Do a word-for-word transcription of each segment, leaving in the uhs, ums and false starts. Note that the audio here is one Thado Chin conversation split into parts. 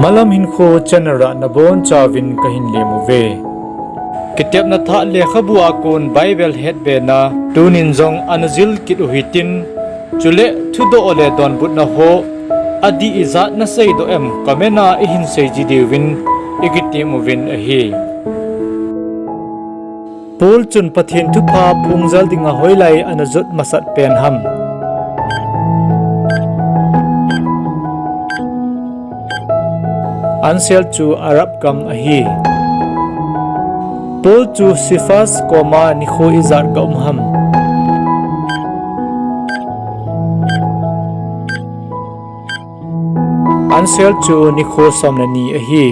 Malam Hinkho channel a nabonchauvin kahin lem uve. Kitepna thah lekhabu a kon Bible hetbena tunin jong ana jil kit u hitin, chule thudoh le donbutna ho adih ijat naseidoh em comment a ihin seiji diuvin ikitem uvin ahi. Paul chun Pathen thupha phongjal dinga hoilai ana jot masat pen ham? Answer chu Arab gam ahi. Paul chu Cephas koma nikho ijat ga um ham? Answer chu nikho som le ni ahi.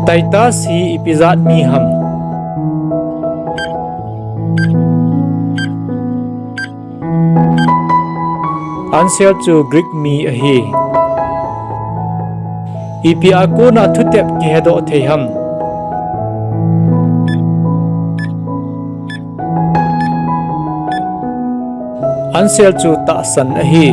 Titus hi ipi jat mi ham? Answer chu Greek mi ahi. Ipi a kona thutep kihedoh thei ham? Answer chu tahsan ahi.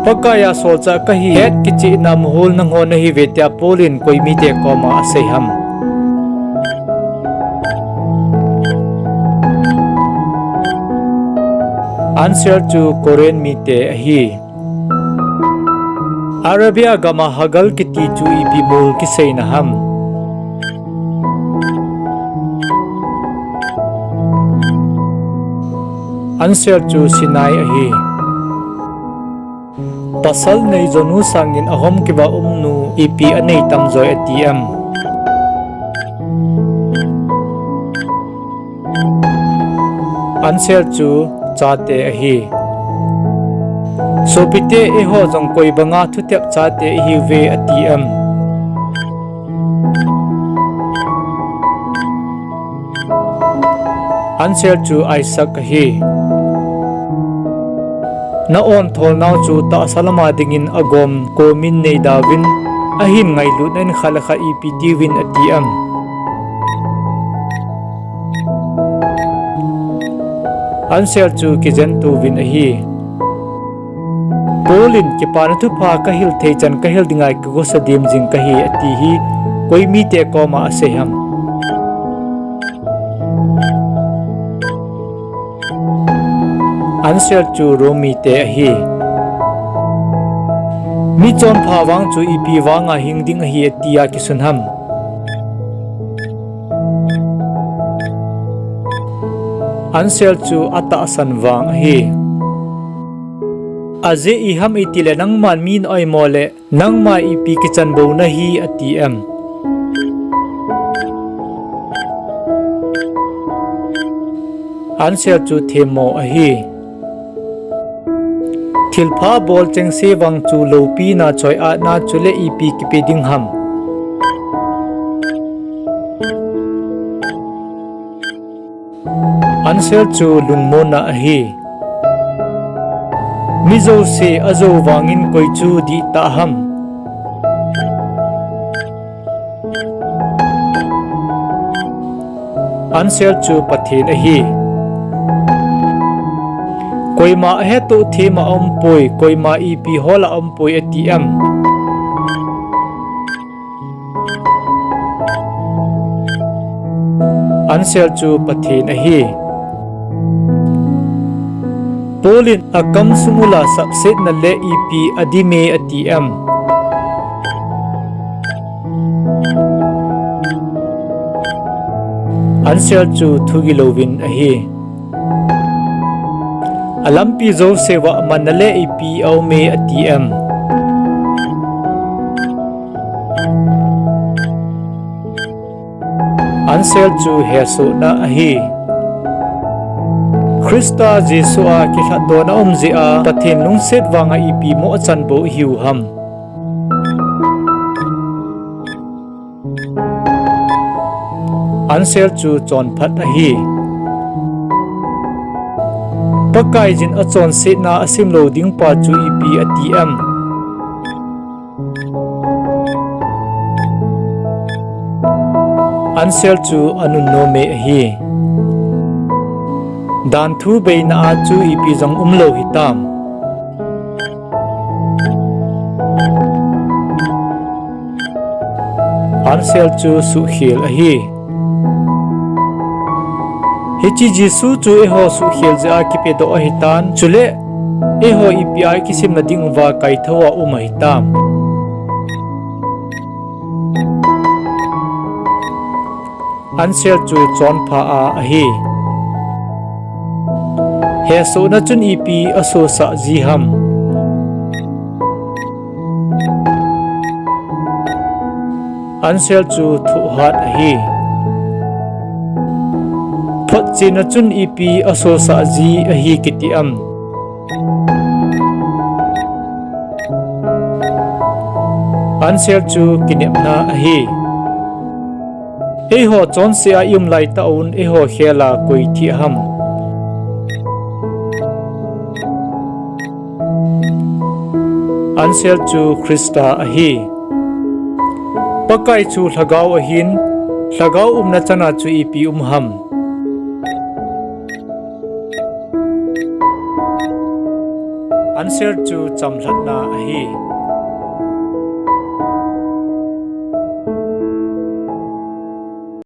Pakaiya solchah kahi, het kichehna mohor nanghon nahiuve tia Paul in koi mite koma asei ham? Answer chu Corinth mite ahi. Arabia gama Hagar kiti chu ipi mol kiseina ham? Answer chu Sinai ahi. Pasal neijonu sangin ahom kiva umnu ipi anei tamjoi ati em? Answer chu chate ahi. Sopite, eiho jong koi banga thutep chate ihiuve ati em? Answer chu Isaac ahi. Na-ontholnau chu tahsa lama dingin agom komin neidauvin, ahin ngailutna in khat le khat ipi tiuvin ati em? Answer chu kijentouvin ahi. Paul in kipana thupha kahil theichan kahil dinga kigosa dem jing kahi ati hi koi mite koma asei ham? Answer chu Rome mite ahi. Michonpha vang chu ipi vanga hing ding ahi atia kisun ham? Answer chu atahsan vang ahi. Ajeh iham itile nangman mi na-oimo le nangma ipi kichan bou nahi ati em? Answer chu themmo ahi. Thilpha bol chengse vang chu loupina, choi-atna chule ipi kipe ding ham? Answer chu lungmonna ahi. Mi jouse ajou vangin koi chu dihtah ham? Answer chu Pathen ahi. Koima ahetoh thema aumpoi, koima ipi hola aumpoi ati em? Answer chu Pathen ahi. Paul in akamsung ula sapsetna le ipi adime ati em? Answer chu thugilouvin ahi. Alampi jouseuva manna le ipi aume ati em? Answer chu hesohna ahi. Christa Jesu a kilhatdona um jeh a Pathen lungset vanga ipi mo achan bou ihiu ham? Answer chu chonphat ahi. Pakaiyin achonsetna asimlou dingpa chu ipi ati em? Answer chu anunnome ahi. Danthu beina a chu ipi jong umlou hitam? Ansel chu suhkhel ahi. Hiche Jesu chu eiho suhkhel jeh a kipedoh ahitan, chule eiho ipi a ikisimna ding uva kaithou a um ahitam? Ansel chu chonpha a ahi. Hesohna chun ipi asosah ji ham? Ansel chu thohhat ahi. Photchenna chun ipi asosah ji ahi kiti am? Ansel chu kinepna ahi. Eiho chonse a i um laitah un eiho khel a koi thi ham? Ansel chu Christa ahi. Pakai chu lhagao ahin, lhagao umna chana chu ipi um ham? Ansel chu chamlhatna ahi.